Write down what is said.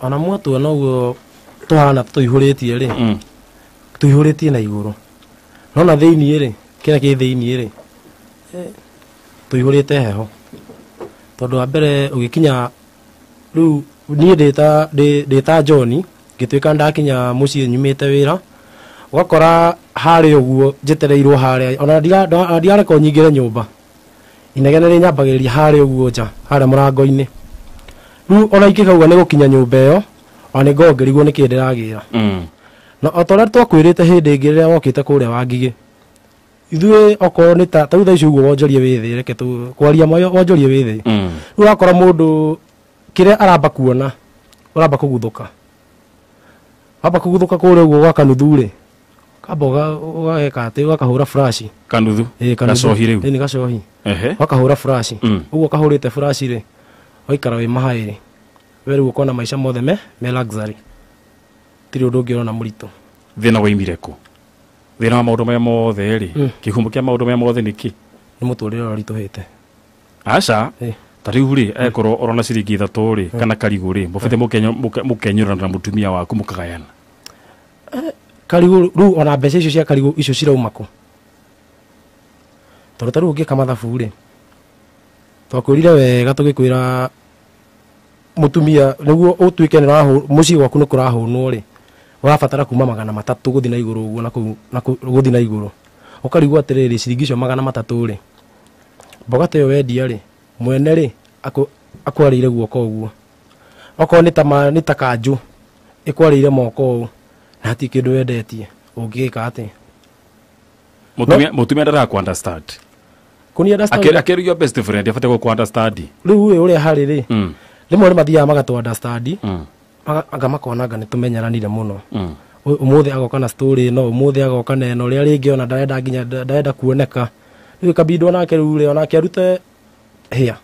Ona mwatuona ũguo tũhana tũihũrĩtie rĩ, tũihũrĩtie na igũrũ, no na thĩiniĩ rĩ, kĩrĩa kĩ thĩiniĩ rĩ, tũihũrĩte heho, tondũ wa mbere ũgĩkinya rĩu niĩ ndĩ ta John, ngĩtuĩka ndakinya mũciĩ nyumĩte wĩra, ũgakora harĩa ũguo njetereirwo harĩa, ona ndirarekwo nyingĩre nyũmba, inegene rĩnyambagĩrĩria harĩa ũguo nja, harĩa mũrango-inĩ. Rĩu ona ingĩkauga nĩ gũkinya nyũmba ĩyo, ona nĩ ngorwo ngĩrigwo nĩkĩ ndĩragĩra. Na o ta ũrĩa twakwĩrĩte hĩndĩ ĩngĩ rĩrĩa wokĩte kũrĩa wa Ngigĩ, ithuĩ okorwo nĩ ta rĩu thaa ici ũguo wonjoria wĩ thĩ, reke tu kwaria ma, wonjoria wĩ thĩ. Rĩu ũrakora mũndũ kĩrĩa aramba kuona, ũramba kũguthũka, wamba kũguthũka kũrĩa ũguo gwa kanuthu rĩ, kamba ũgageka atĩ ũgakahũra flash. Kanuthu? Ĩĩ, kanuthu. Gacohi rĩu? Ĩĩ, nĩ gacohi. Ũgakahũra flash. Ũguo kahũrĩte flash rĩ, waikara wĩ mahaĩ rĩ, we rĩu ũkona maica mothe me luxury, tirĩ ũndũ ũngĩ ũrona mũritũ. Thĩna waimire kũ? Thĩna wa maũndũ maya mothe rĩ, kĩhumo kĩa maũndũ maya mothe nĩ kĩ? Nĩ mũtũrĩre ũrĩa ũritũhĩte. Aca. Ĩĩ. Ta rĩu rĩ, ekorwo ũrona ciringi 3 rĩ, kana karigũ rĩ, mũbĩte mũkenyũrana na mũtumia waku mũkagayana. Karigũ rĩu, ona mbeca icio cia karigũ icio cirauma kũ? Tondũ ta rĩu ũngĩka mathabu rĩ, twakwĩrire wega, tũgĩkwĩra mũtumia nĩguo ũtuĩke nĩ mũciĩ gwaku nĩ kũrahũnwo rĩ, ũrabatara kuma 300 gũthiĩ na igũrũ ũguo, na kũu na gũthiĩ na igũrũ. Ũkarigwo atĩrĩrĩ, ciringi icio 300 rĩ, mboga ta ĩyo wendia rĩ, mwene rĩ akwarĩire guoko ũguo, okorwo nĩ ta kanjũ ĩkwarĩire moko ũũ, na hatirĩ kĩndũ wendetie, ũngĩgĩka atĩa? Mũtumia ndaraku understand. Kũni understand. Akĩrĩ your best friend, abatiĩ gũkũ understand. Rĩu ĩ ũrĩa harĩ rĩ, rĩmwe nĩ mathiaga magatũ understand. Anga makona anga nĩ tũmenyeranire mũno. Ũmũthĩ agoka na story ĩno, ũmũthĩ agoka na ĩno, ũrĩa rĩngĩ ona ndarenda, nginya ndarenda kuoneka. Rĩu ĩkabindwo nake rĩu rĩ, onake arute hĩa.